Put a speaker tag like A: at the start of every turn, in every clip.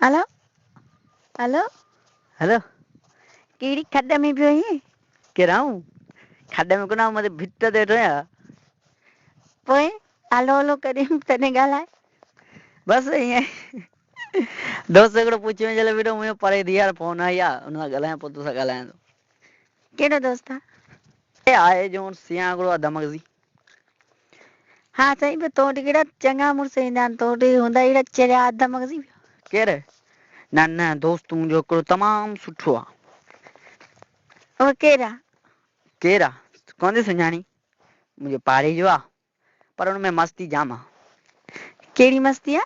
A: هلو هلو.
B: هلو.
A: ڪهڙي کڏ ۾ پيو آهين؟
B: ڪير آئون؟ کڏ ۾ ڪونه آئون مٿي ڀت تي ويٺو آهيان.
A: پوء هلو هلو ڪرين تڏهن ڳالهاء.
B: بس ائين ئي دوست هڪڙو پڇي وڃي جلي بيٺو منهنجو پري ٿي يار فون آئي آ ان سان ڳالهايان پوء توسان ڳالهايان ٿو.
A: ڪهڙو دوست آ؟
B: اي آهي جون سيان هڪڙو آ دمغزي.
A: ها سائين پر تو وٽ ڪهڙا چڱا مڙس ايندا آهن تو وٽ هوندا اهڙا چريا اڌ مغزي.
B: ڪير؟ نه نه دوست منهنجو هڪڙو تمام سٺو آ.
A: اهو ڪير آ؟
B: ڪير آ؟ ڪونه ٿي سڃاڻين؟ منهنجي پاڙي جو آ پر ان ۾ مستي جام آ.
A: ڪهڙي مستي آ؟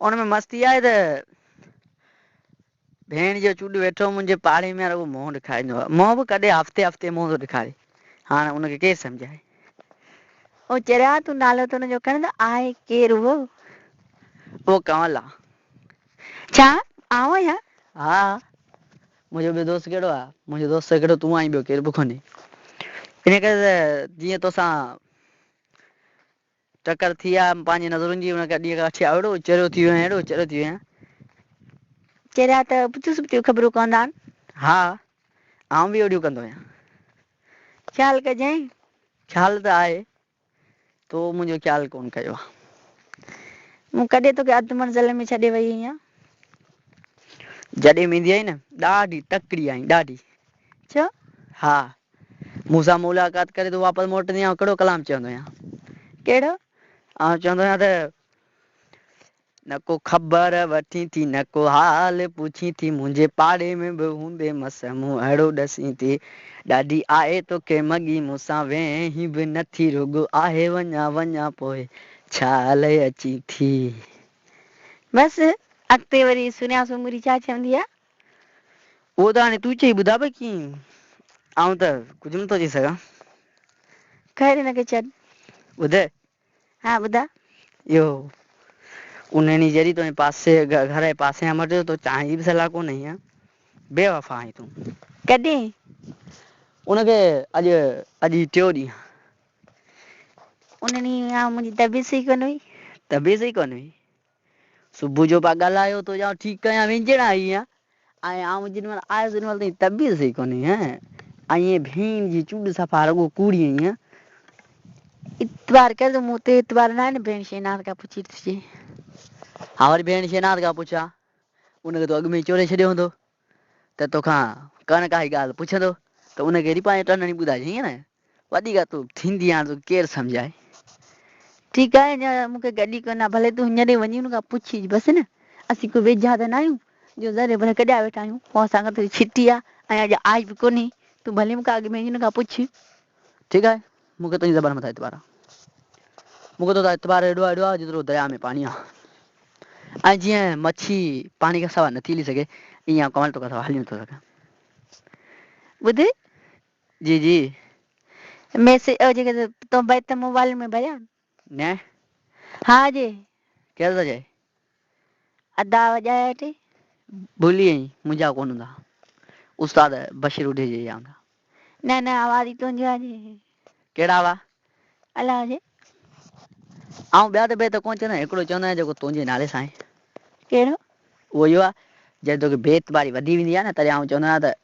B: ان ۾ مستي آهي ته ڀيڻ جو چوڏ ويٺو منهنجي پاڙي ۾ رڳو منهن ڏيکاريندو آهي. منهن به ڪڏهن هفتي هفتي منهن ٿو ڏيکاري. هاڻ ان کي ڪير سمجهائي.
A: او چريا تون نالو ته ان جو کڻ ته آهي ڪير اهو؟
B: اهو ڪنول آ.
A: ڇا آئون آهيان؟
B: ها منهنجو ٻيو دوست ڪهڙو آ؟ منهنجو دوست هڪڙو تون آهين ٻيو ڪير به ڪونهي. ان ڪري ته جيئن توسان ٽڪر ٿي آ پنهنجي نظرن جي ان کان ڏينهن کان وٺي اهڙو چريو ٿي ويو آهيان اهڙو چريو ٿي ويو آهيان.
A: چريا ته ابتيون سبتيون خبرون ڪندا آهن.
B: ها آئون به اهڙيون ڪندو آهيان.
A: خيال ڪجانء.
B: خيال ته آهي تو منهنجو خيال ڪونه ڪيو آ.
A: مون ڪڏهن توکي اڌ منزل ۾ ڇڏي وئي آهيان.
B: جڏهن به ايندي آهين نه ڏاڍي تڪڙي آهين ڏاڍي.
A: ڇو؟
B: ها مون سان ملاقات ڪري تون واپس موٽندين آئون ڪهڙو ڪلام چوندو آهيان؟
A: ڪهڙو؟
B: آئون چوندو آهيان ته نه ڪو خبر وٺين ٿي نه ڪو حال پڇين ٿي منهنجي پاڙي ۾ به هوندي مس مون اهڙو ڏسين ٿي ڏاڍي آهي توکي مڳي مون سان ويهين به نه ٿي رڳو آهي وڃان وڃان پوء ڇا لئه اچين ٿي.
A: بس اڳتي وري سنيا سومري ڇا چوندي آ؟
B: اهو ته هاڻي تون چئي ٻڌاء به ڪيئن؟ آئون ته ڪجهه نٿو چئي سگهان.
A: خير هن کي ڇڏ.
B: ٻڌ.
A: ها ٻڌاء.
B: اهو ان ڏينهن جڏهن تنهنجي پاسي گهر جي پاسي کان مٽيو تو چانهه جي به صلاح ڪونه ڏني ها. بي وفا آهين تون.
A: ڪڏهن؟
B: ان کي اڄ اڄ هي ٽيون ڏينهن آهي.
A: ان ڏينهن آئون منهنجي طبيعت صحيح ڪونه هئي.
B: طبيعت صحيح ڪونه هئي؟ صبح جو پيا ڳالهايو تو ڄڻ ٺيڪ ڪيان وينجهڙا آئي آهيان ۽ آئون جيڏي مهل آيس تيڏي مهل تنهنجي طبيعت صحيح ڪونهي هين ائين ڀيڻ جي چونڊ صفا رڳو ڪوڙي آهين.
A: اعتبار ڪر ته مون تي اعتبار ناهي نه ڀيڻ شهناز کان پڇي ڏسجي.
B: ها وري ڀيڻ شهناز کان پڇ ها ان کي تو اڳ ۾ ئي چوري ڇڏيو هوندو ته توکان ڪا نه ڪا هي ڳالهه پڇندو ته ان کي وري پنهنجي ٽن هڻي ٻڌائجي ائين نه وڏي ڳالهه تون ٿيندي هاڻ توکي ڪير سمجهائي.
A: ٺيڪ آهي اڃا مون کي گڏ ئي ڪونه آهي ڀلي تون هينئر ئي وڃي ان کان پڇي اچ بس نه اسين ڪو ويجها ته ناهيون جو ذري ڀر ڪڏيا ويٺا آهيون پوء اسان کان تنهنجي ڇٽي آهي ۽ اڄ آئي به ڪونهي تون ڀلي مون کان اڳ ۾ وڃي ان کان پڇ.
B: ٺيڪ آهي مون کي تنهنجي زبان مٿان اعتبار آهي مون کي توتان اعتبار ايڏو آهي ايڏو آهي جيترو درياء ۾ پاڻي آهي ۽ جيئن مڇي پاڻي کان سواء نٿي هلي سگهي ايئن آئون ڪنول توکان سواء هلي نٿو سگهان.
A: ٻڌ.
B: جي جي.
A: ميسيج او جيڪي تو بيت موبائل ۾ ڀريا.
B: نه.
A: ها جي.
B: ڪير ٿو چئي.
A: ادا وڄايا ويٺي.
B: ڀلي وئين منهنجا ڪونه هوندا. استاد بشير اڍي جي جا هوندا.
A: نه نه آواز ئي تنهنجو آ جي.
B: ڪهڙا آواز.
A: الا جي.
B: آئون ٻيا ته بيت ڪونه چوندو آهيان هڪڙو چوندو آهيان جيڪو تنهنجي نالي سان آهي.
A: ڪهڙو.
B: اهو اهو آهي جڏهن توکي بي اعتباري وڌي ويندي آهي نه تڏهن آئون چوندو آهيان ته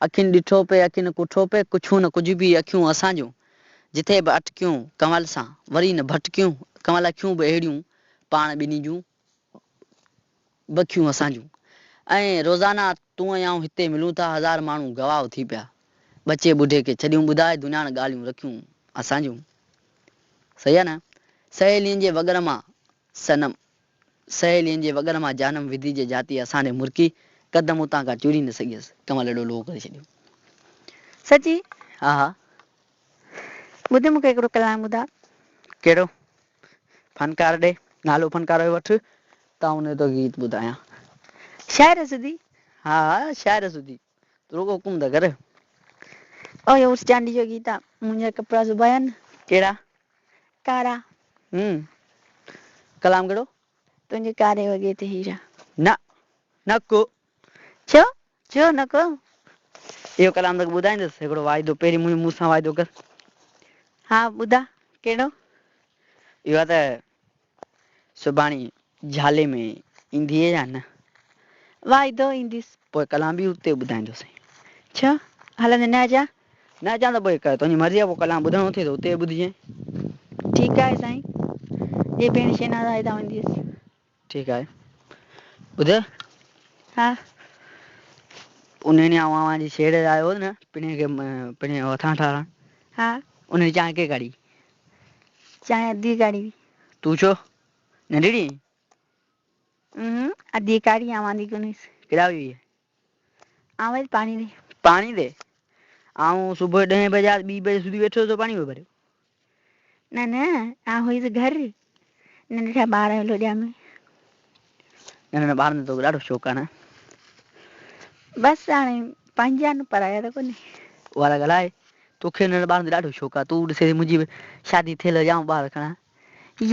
B: اکين ڏٺو پئي اکين ڪٺو پئي ڪڇون نه ڪجهه به اکيون اسان جون جٿي به اٽڪيون ڪنول سان وري نه ڀٽڪيون ڪنول اکيون به اهڙيون پاڻ ٻنهي جون بکيون اسان جون ۽ روزانه تون ۽ آئون هتي ملون ٿا هزار ماڻهو گواهه ٿي پيا ٻچي ٻڍي کي ڇڏيون ٻڌائي دنيا نه ڳالهيون رکيون اسان جون صحيح آ نه سهيلين جي وڳر مان صنم سهيلين جي وڳر مان جانم وڌي جي جاتي اسان ڏي مرڪي قدم اتان کان چوري نه سگهيس ڪنول ايڏو لوهه ڪري ڇڏيو.
A: سچي؟
B: ها ها.
A: ٻڌ مون کي هڪڙو ڪلام ٻڌاء.
B: ڪهڙو؟ فنڪار ڏي نالو فنڪار جو وٺ ته آئون ان جو توکي گيت ٻڌايان.
A: شاعر سڌي؟
B: ها ها شاعر سڌي تون رڳو حڪم ته ڪر.
A: او اهو عرس چانڊيي جو گيت آ منهنجا ڪپڙا سبايا نه.
B: ڪهڙا؟
A: ڪارا.
B: هم ڪلام ڪهڙو؟
A: تنهنجي ڪاري وڳي تي هيرا.
B: نه نه ڪو.
A: ڇو؟ ڇو نه ڪو؟
B: اهو ڪلام توکي ٻڌائيندس، هڪڙو واعدو پهرين منهنجو مون سان واعدو ڪر.
A: ها ٻڌاء ڪهڙو؟
B: اهو آهي ته سڀاڻي جهالي ۾ ايندينء يا نه؟
A: واعدو اينديس.
B: پوء ڪلام به اتي ٻڌائيندوسين.
A: ڇو؟ هلندي نه اچان؟
B: نه اچان ته پوء تنهنجي مرضي آهي، پوء ڪلام ٻڌڻو اٿئي ته اتي ٻڌجين.
A: ٺيڪ آهي سائين، جي ڀيڻ شهناز آئي ته آئون اينديس.
B: ٺيڪ آهي. ٻڌ.
A: ها.
B: ان ڏينهن آئون اوهان جي شيڙ آيو هوس نه، پڻهين کي پڻهين هٿان ٺاراهڻ.
A: ها.
B: ان ڏينهن چانهه ڪنهن ڪاڙهي؟
A: چانهه اديء ڪاڙهي هئي.
B: تون ڇو؟ ننڍڙي؟
A: اونهون، اديء ڪاڙهي، آئون آندي ڪونه هيس.
B: ڪيڏانهن وئي هئي؟
A: آئون ويس پاڻي ڏي.
B: پاڻي ڏي؟ آئون صبح جو ڏهين بجي آيس، ٻي بجي سڌي ويٺو هيس تو پاڻي پيو ڀريو.
A: نه نه، آئون هيس گهر، ننڍڙا ٻار لوڏيا ۾.
B: ننڍڙن ٻارن جو توکي ڏاڍو شوق آهي نه؟
A: بس هاڻي پنهنجا آهن، پرايا ته ڪونهي.
B: اها ته ڳالهه آهي، توکي ننڍڙن ٻارن جو ڏاڍو شوق آهي، تون ڏسين ٿي منهنجي به شادي ٿيل هجي آئون ٻار کڻان.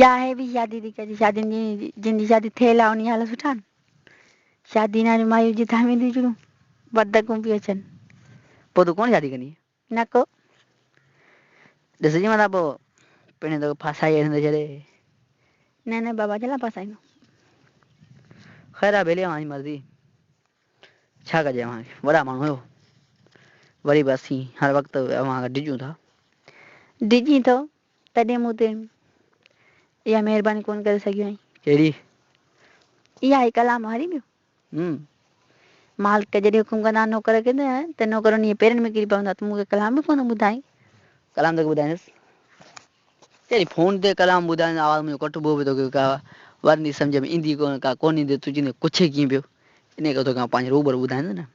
A: يا هي به شادي ٿي ڪجي، شادين جي جن جي شادي ٿيل آهي انهي حال سٺا آهن. شادي نه واريون مايون جتان وينديون جڙيون بدڪون پيون اچن.
B: پوء تون ڪونه شادي ڪندينء؟
A: نه ڪو.
B: ڏسجي متان پوء پڻهين توکي ڦاسائي هيٺ نه ڇڏي.
A: نه نه بابا ڇا لاء ڦاسائيندو.
B: خير آ ڀيلي اوهان جي مرضي. ڇا ڪجي اوهان کي وڏا ماڻهو آهيو. وري به اسين هر وقت اوهان کان ڊڄون ٿا.
A: ڊڄين ٿو تڏهن مون تي اها مهرباني ڪونه ڪري سگهيو آهين.
B: ڪهڙي؟
A: اها هي ڪلام هاري پيو. مالڪ جڏهن حڪم ڪندا نوڪر کي ته نوڪر انهيء پيرن ۾ ڪري پوندا ته مون کي ڪلام به ڪونه ٻڌائين.
B: ڪلام توکي ٻڌائيندس. چري فون تي ڪلام ٻڌائيندس آواز منهنجو ڪٽبو به توکي ڪا ورندي سمجهه ۾ ايندي ڪونه ڪا ڪونه ايندي تون چوندين ڪڇي ڪيئن پيو انهيء ڪري توکي آئون پنهنجي روبرو ٻڌائيندس نه.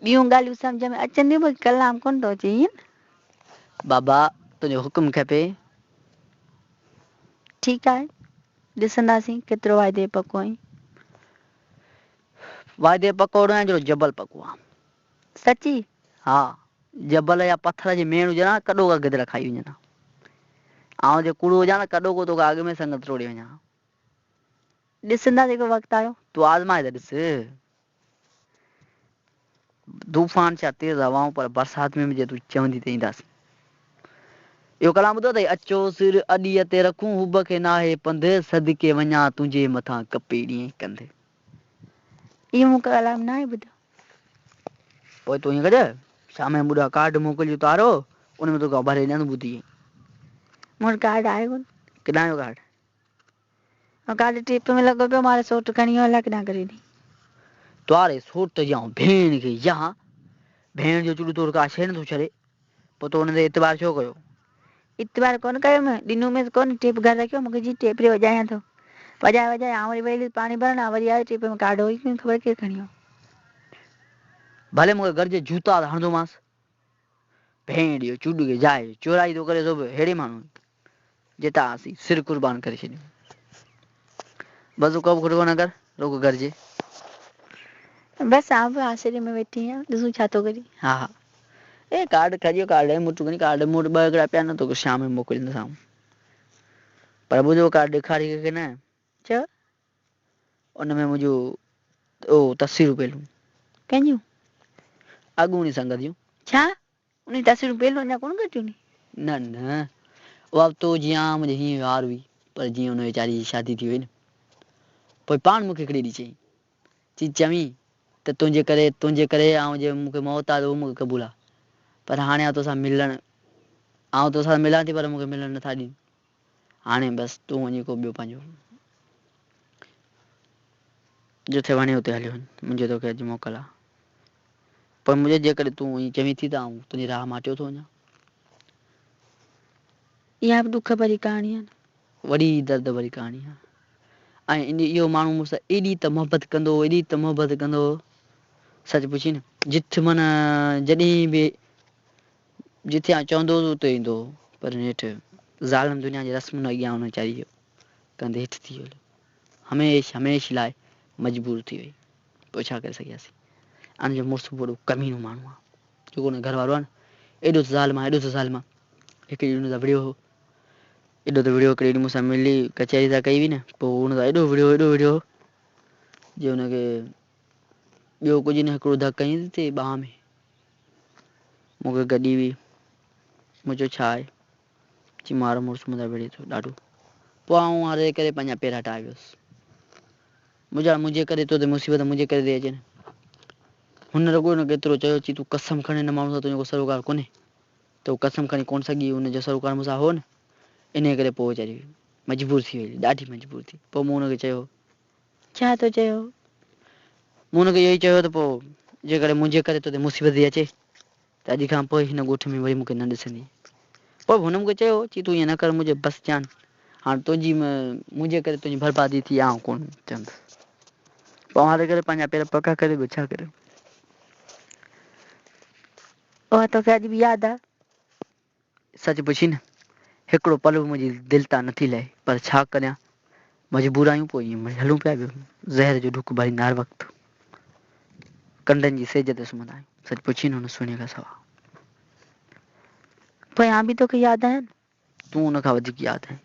A: ٻيون ڳالهيون سمجهه ۾ اچن ٿيون باقي ڪلام ڪونه ٿو اچي ائين نه؟
B: بابا تنهنجو حڪم کپي.
A: ٺيڪ آهي ڏسنداسين ڪيترو واعدي جو پڪو آهين.
B: واعدي جو پڪو اهڙو آهيان جهڙو جبل پڪو آهي.
A: سچي؟
B: ها جبل يا پٿر جي ميڻ هجن ها ڪڏهوڪا گدڙ کائي وڃن ها. آئون جي ڪوڙو هجان ته ڪڏهوڪو توکان اڳ ۾ سنگت ٽوڙي وڃان ها.
A: ڏسنداسين ڪو وقت آيو.
B: تون آزمائي ته ڏس. طوفان ڇا تيز هوائون پر برسات ۾ به جي تون چوندين ته اينداسين. اهو ڪلام ٻڌو اٿئي؟ اچو سر اڏيء تي رکون حب کي ناهي پنڌ، صدقي وڃان تنهنجي مٿان ڪپي ڏينهن ڪنڌ.
A: اهو مون ڪلام ناهي ٻڌو.
B: پوء تون ائين ڪج، شام جو مون ڏانهن ڪارڊ موڪلج تارو، ان ۾ توکي آئون ڀري ڏيان ٿو ٻڌي.
A: مون وٽ ڪارڊ آهي ڪونه.
B: ڪيڏانهن جو ڪارڊ؟
A: ڪالهه ٽيپ ۾ لڳو پيو ماري سوٽ کڻي ويو الائي ڪيڏانهن ڪري ڏني.
B: تواري سوٽ جي آئون ڀيڻ کي يا ڀيڻ جو چڙ توڙ ڪا شيء نٿو ڇڏي پوء تو ان تي اعتبار ڇو ڪيو؟
A: اعتبار ڪونه ڪيم ڏنوميس ڪونه ٽيپ گهر رکيو مون کي چيائين ٽيپ ري وڄايان ٿو وڄائي وڄائي آئون وري ويل هيس پاڻي ڀرڻ آئون وري آيس ٽيپ ۾ ڪارڊ هو ئي ڪونه خبر ڪير کڻي ويو.
B: ڀلي مون کي گهرجي جوتا ته هڻندومانس. ڀيڻ اهو چوڏ کي جاء چورائي ٿو ڪري سو به ههڙي ماڻهو جتان اسين سر قربان ڪري ڇڏيون. بس تون ڪوبه کٽڪو نه ڪر رڳو گهرجي.
A: بس آئون به آسري ۾ ويٺي آهيان ڏسون ڇا ٿو ڪرين.
B: ها ها اي ڪارڊ کڄيو ڪارڊ مون وٽ ڪونهي ڪارڊ مون وٽ ٻه هڪڙا پيا آهن توکي شام جو موڪليندس آئون پر ٻڌو ڪارڊ ڏيکاري ڪنهن کي نه.
A: ڇو؟
B: ان ۾ منهنجون او تصويرون پيل هيون.
A: ڪنهن جون؟
B: اڳوڻي سنگت جون.
A: ڇا؟ انهي تصويرون پيل اڃا ڪونه ڪڍيون ني؟
B: نه نه اها به تو جيان منهنجي هينئين يار هئي پر جيئن ان ويچاري جي شادي ٿي وئي نه پوء پاڻ مون کي هڪڙي ڏينهن چيائين چي چوين ته تنهنجي ڪري تنهنجي ڪري آئون جي مون کي موت آ ته اهو مون کي قبول آ پر هاڻي آئون توسان ملڻ آئون توسان ملان ٿي پر مون کي ملڻ نٿا ڏين. هاڻي بس تون وڃي ڪو ٻيو پنهنجو جٿي وڻي اتي هليو وڃ، منهنجي توکي اڄ موڪل آ. پر منهنجي جيڪڏهن تون ائين چوين ٿي ته آئون تنهنجي راهه مان هٽيو ٿو وڃان.
A: اها به ڏک ڀري ڪهاڻي آ نه.
B: وڏي درد ڀري ڪهاڻي آ. ۽ اهو ماڻهو مون سان ايڏي ته محبت ڪندو هو، ايڏي ته محبت ڪندو هو، سچ پڇين نه، جٿ معنيٰ جڏهن به جتي آئون چوندو هوس اتي ايندو هو، پر نيٺ ظالم دنيا جي رسمن اڳيان ان ويچاري جو ڪنڌ هيٺ ٿي ويو. هميشھ هميشھ لاء مجبور ٿي وئي. پوء ڇا ڪري سگهياسين. ان جو مڙس به وڏو ڪمينو ماڻهو آهي. جيڪو ان جو گهر وارو آهي نه، ايڏو ته ظالم آهي، ايڏو ته ظالم آهي. هڪ ڏينهن ان سان وڙهيو هو. ايڏو ته وڙهيو، هڪڙي ڏينهن مون سان ملي ڪچهري ٿا ڪئي هئي نه، پوء ان سان ايڏو وڙهيو، ايڏو وڙهيو جو ان کي ٻيو ڪجهه نه هڪڙو ڌڪ هنيس ٿي ٻانهن ۾. مون کي گڏي هئي. مون چيو ڇا آهي؟ چي مارو مڙس مون سان وڙهي ٿو ڏاڍو. پوء آئون هاري ڪري پنهنجا پير هٽائي ويس. مجاڻ منهنجي ڪري تو تي مصيبت منهنجي ڪري ٿي اچي نه. هن رڳو هن کي ايترو چيو، چي تون قسم کڻ هن ماڻهو سان تنهنجو ڪو سروڪار ڪونهي. ته هو قسم کڻي ڪونه سگهي، هن جو سروڪار مون سان هو نه، انهيء ڪري پوء ويچاري مجبور ٿي وئي، ڏاڍي مجبور ٿي. پوء مون هن کي چيو.
A: ڇا تو چيو؟
B: مون هن کي اهو ئي چيو ته پوء جيڪڏهن منهنجي ڪري تو تي مصيبت ٿي اچي ته اڄ کان پوء هن ڳوٺ ۾ وري مون کي نه ڏسندين. پوء به هن مون کي چيو، چي تون ائين نه ڪر، مون چيو بس جان، هاڻ تنهنجي منهنجي ڪري تنهنجي بربادي ٿي، آئون ڪونه چوندس. پوء آئون هلي ڪري پنهنجا پير پڪا ڪري ٻيو ڇا ڪريان.
A: اها توکي اڄ به ياد آ؟
B: سچ پڇين نه، هڪڙو پل به منهنجي دل تان نٿي لهي، پر ڇا ڪريان، مجبور آهيون، پوء ائين مڙئي هلون پيا، ٻيو زهر جو ڍڪ ڀريندا هر وقت ڪنڊن جي سيج تي سمهندا آهيون، سچ پڇين نه هن سهڻيء کان سوا.
A: پوء آئون به توکي ياد آهيان نه؟
B: تون ان کان وڌيڪ ياد آهين،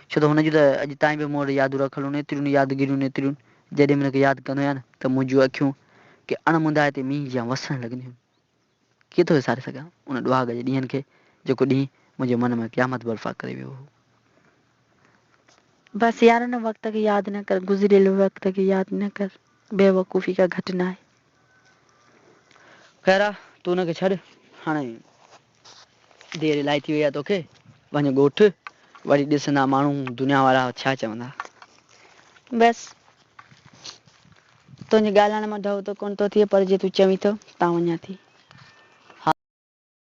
B: ڇو ته هن جون ته اڄ تائين به مون وٽ يادون رکيل هن، ايتريون يادگيريون ايتريون، جڏهن به هن کي ياد ڪندو آهيان نه ته منهنجون اکيون ڪنهن اڻ مندائتي مينهن جيان وسڻ لڳنديون آهن. ڪيئن ٿو وساري سگهان ان ڏهاڳ جي ڏينهن کي، جيڪو ڏينهن منهنجي من ۾ قيامت برپا ڪري ويو هو.
A: بس يار ان وقت کي ياد نه ڪر، گذريل وقت کي ياد نه ڪر، بيوقوفي کان گهٽ ناهي.
B: خير آ، تون ان کي ڇڏ، هاڻي دير الائي ٿي وئي آ توکي، وڃ ڳوٺ، وري ڏسندا ماڻهو دنيا وارا ڇا چوندا.
A: بس تنهنجي ڳالهائڻ مان ڍؤ ته ڪونه ٿو ٿئي، پر جي تون چوين ٿو تان وڃان ٿي.